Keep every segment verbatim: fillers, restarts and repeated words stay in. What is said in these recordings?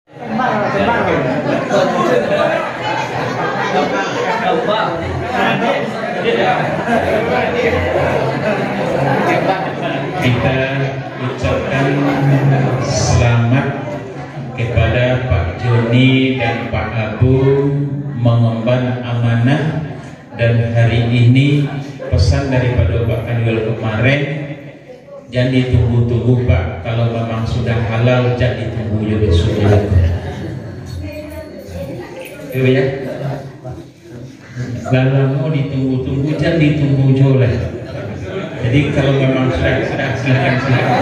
Kita ucapkan selamat kepada Pak Joni dan Pak Abu mengemban amanah, dan hari ini pesan daripada Pak Kanwil kemarin, jan ditunggu-tunggu, Pak. Kalau memang sudah halal, jan ditunggu jo besok jo. Yo, yo. Lah lamo ditunggu-tunggu, jan ditunggu jo lah. Jadi, kalau memang sudah, sudah, silakan, silakan.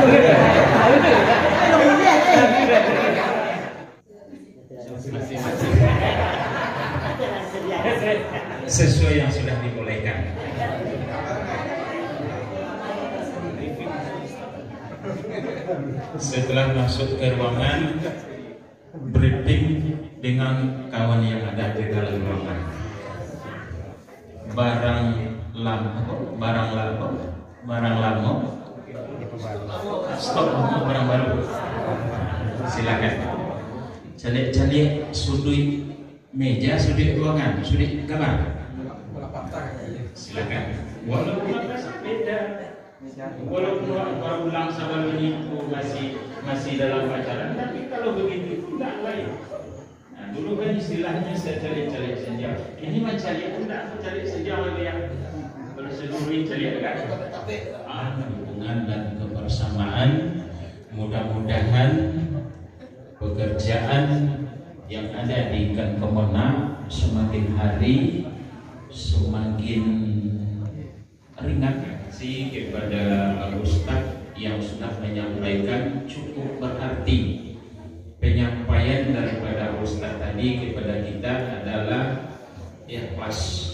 Sesuai yang sudah dibolehkan. Setelah masuk ke ruangan, briefing dengan kawan yang ada di dalam ruangan. Barang lamo, barang lamo, barang lamo. Stop, barang baru. Silakan. Caliak-caliak suduik meja, suduik ruangan, suduik kamar. Silakan. Walaupun agak beda. Walaupun orang ulang sabalun itu masih, masih dalam pacaran, tapi kalau begitu pun tak lain. Nah, dulu kan istilahnya saya cari-cari saja. Ini mah cari pun tak, aku cari saja, ya. Kalau seluruh cari kan. Ah, hubungan dan kebersamaan, mudah-mudahan pekerjaan yang ada di Ikan Kemenang semakin hari semakin ringan. Terima kasih kepada Pak Ustaz yang sudah menyampaikan, cukup berarti. Penyampaian daripada Ustaz tadi kepada kita adalah ikhlas.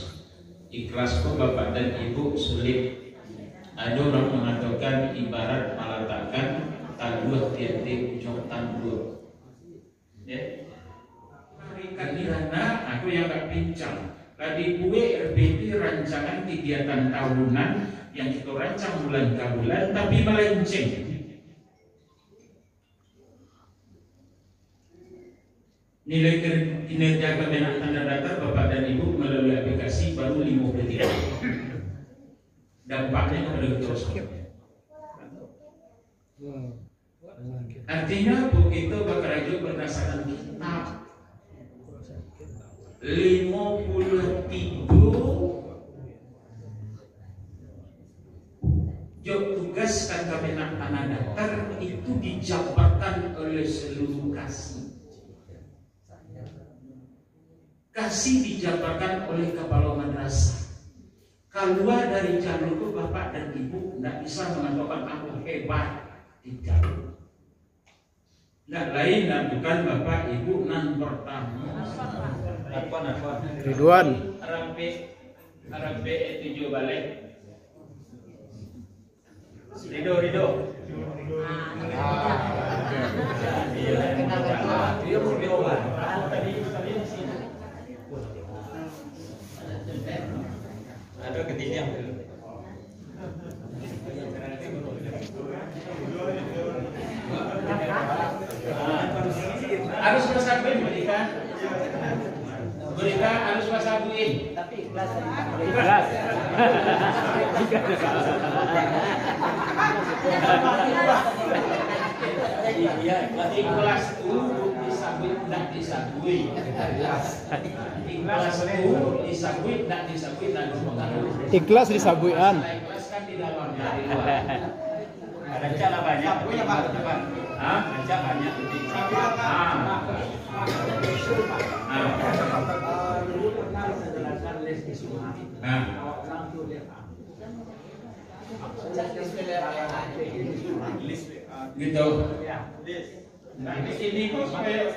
Ikhlas tu, Bapak dan Ibu, sulit. Ada orang mengatakan ibarat meletakkan taluah di ateh ujung tanduk. Ya. Hari Kanirana, aku yang agak pincang. Lah dibuek R P P, rancangan kegiatan tahunan yang kita rancang bulan ka bulan, tapi melenceng. Nilai ker-, kinerja Kemenang Tanda Daftar, Bapak dan Ibu, melalui aplikasi baru lima puluh tiga. Dampaknya kepada kita semua. Artinya, apa? Kita bakarajo berdasarkan kitab. Limo puluah tigo job tugas Kemenang Tanda Daftar itu dijabarkan oleh seluruh Kasih. Kasih dijabarkan oleh kepala madrasah. Kalua dari jalur tu, Bapak dan Ibu ndak bisa mengatakan aku hebat. Tidak. Ndak lain dan bukan Bapak Ibu nan pertama. Apa, apa? Ridwan. Rampik, rampik tujuh balai. Ridho, Ridho. Ada ketiga. Harus bersatu, Berikan. Berikan, harus bersatu. Ikhlas. Ikhlas tu disabuik, ndak disabuik. Ikhlas tu disabuik, ndak disabuik, ndak berpengaruh. Ikhlas disabuikan. Ikhlas kan di dalam, di luar. Rancak lah banyak, tapi Bang. Hah? Rancak banyak, tapi. Ah. Ah. Ah. Gitu. Nah, di sini kok supaya,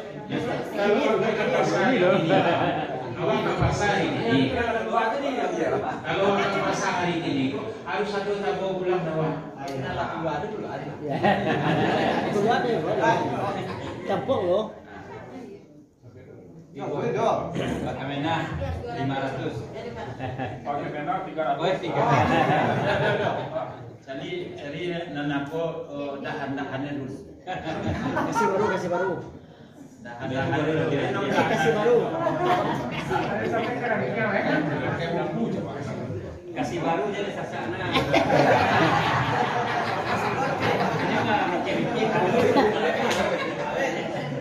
kalau awak ka pasar hari ini, awak ka pasar hari ini, kalau awak ka pasar hari ini kok harus ado tabo pulang, awak. Campur lo. Buat Kemenang lima ratus. Buat tiga ratus. Cari, cari nan apo, eh, dahan-dahannya dulu. Kasih baru, kasih baru. Kasih baru. Kasih baru jadi sasak nah.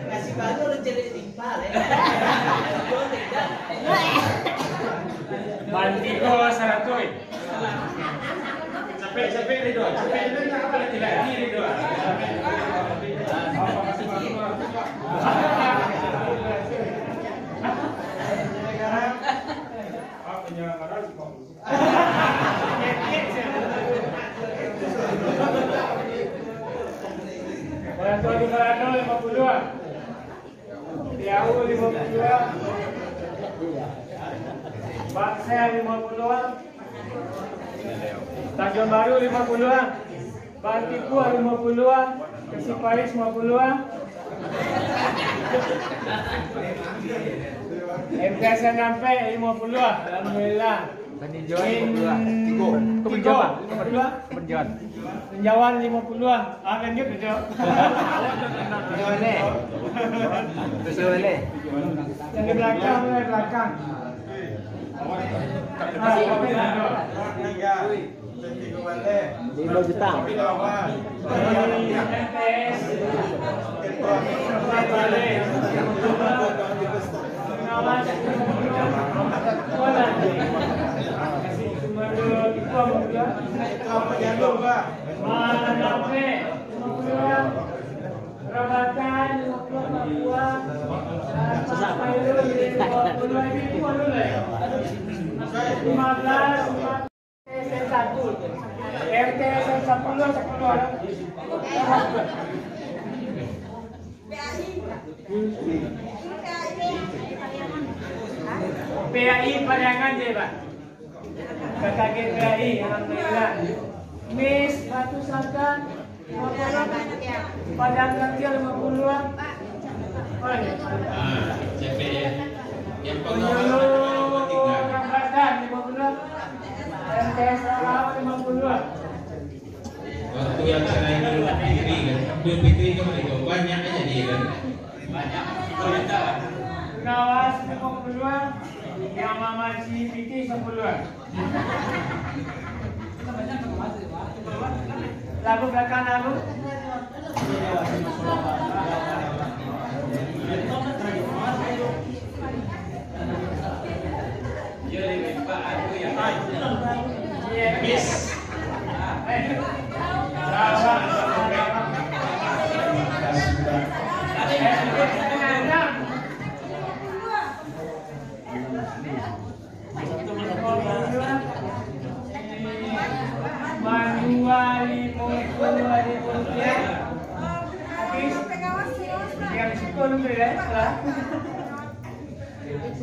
Kasih baru lu jadi timpal, eh. Banding ko saratus. Capek, capek, Ridho. Capek, Ridho. Apa lagi, lagi, Ridho? Apa penyelenggara lima puluh? Orang tua di Merano lima puluh, ah. Riau lima puluh dua. Bangsal lima puluh dua. Tanjung Baru lima puluh dua. Bang Tipuah lima puluh dua. Kasih Pais lima puluh dua. M T S Nampek lima puluh dua. Alhamdulillah. Banding Johan lima puluh dua. Tigo. Kau banding Johan, Pak? Kau banding Johan. Penjawan lima puluh ah. Ah, kan gitu, Cok. Penjawan ni. Penjawan ni. Yang di belakang, yang di belakang. Ah, oke, Cok. Lima juta. Lima belas, lima belas. R T S M sapuluah, sapuluah. P A I Pariangan je, Pak. K K G P A I, alhamdulillah. Mis Batu Saka, Padang Gantiang lima puluh an. Ah, siapa ya? Yang pengawas Padang Gantiang. Ramadan lima puluh an. M T S Raau lima puluh an. Waktu yang terakhir dulu Fitri kan. Belum Fitri kan mereka banyak aja dia kan. Pengawas lima puluh an. Yang mamaji Fitri sepuluh an. Lagu belakang lagu. Manuali moto dari Pontian. Habis. Yang syukur tu ya, lah.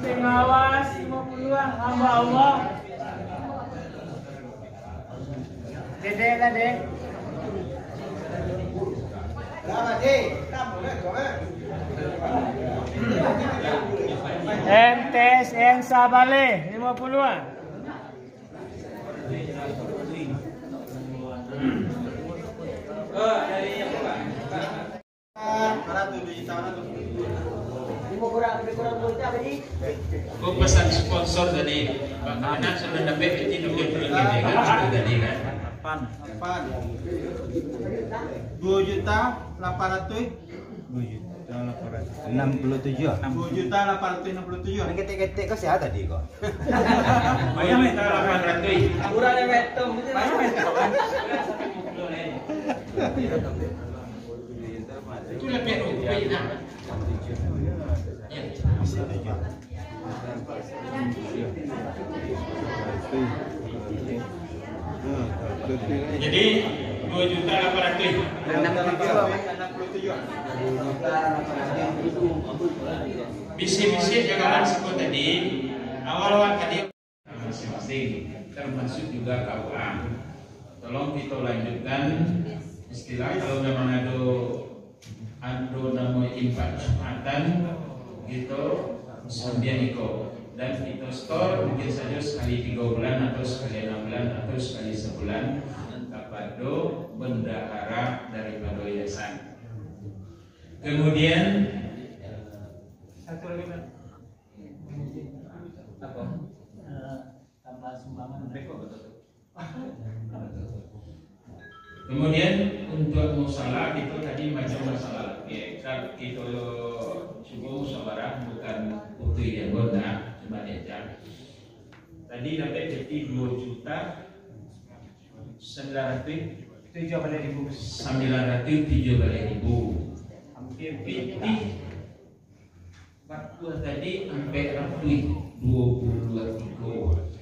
Pengawas lima puluh an, hamba Allah. Dedek lah, Dek. M T S N Sabaleh, lima puluh an. Ko pesan sponsor tadi, Pak, anak sudah dapat peti duit belum gitu kan, itu tadi kan. Delapan. Delapan. Dua juta lapan ratus. Dua juta lapan ratus enam puluh tujuh. Dua juta lapan ratus enam puluh tujuh. Yang ketek-ketek kau siapa tadi kau? Bayar minta lapan ratus. Kurang yang betul. Bayar minta. Itu lebih rugi, nah. Ya. Jadi, dua juta lapan ratus. Bisi-bisi jangan siko tadi, awal-awal tadi. Masing-masing, termasuk juga K U A. Tolong kita lanjutkan, istilah kalau memang ada, ada nama impak Jumatan, kita sambian iko. Dan kita store mungkin saja sekali tiga bulan atau sekali enam bulan atau sekali sebulan kepada bendahara daripada yayasan. Kemudian, Kemudian, untuk musala, kita tadi macam masalah. Ya, kalau kita cuba musyawarah, bukan putus dia, bukan, cuma diajak. Tadi dapat jadi dua juta sembilan ratus tujuh belas ribu. Sembilan ratus tujuh belas ribu. Hampir pitih. Batua tadi ampek ratus dua puluh tiga.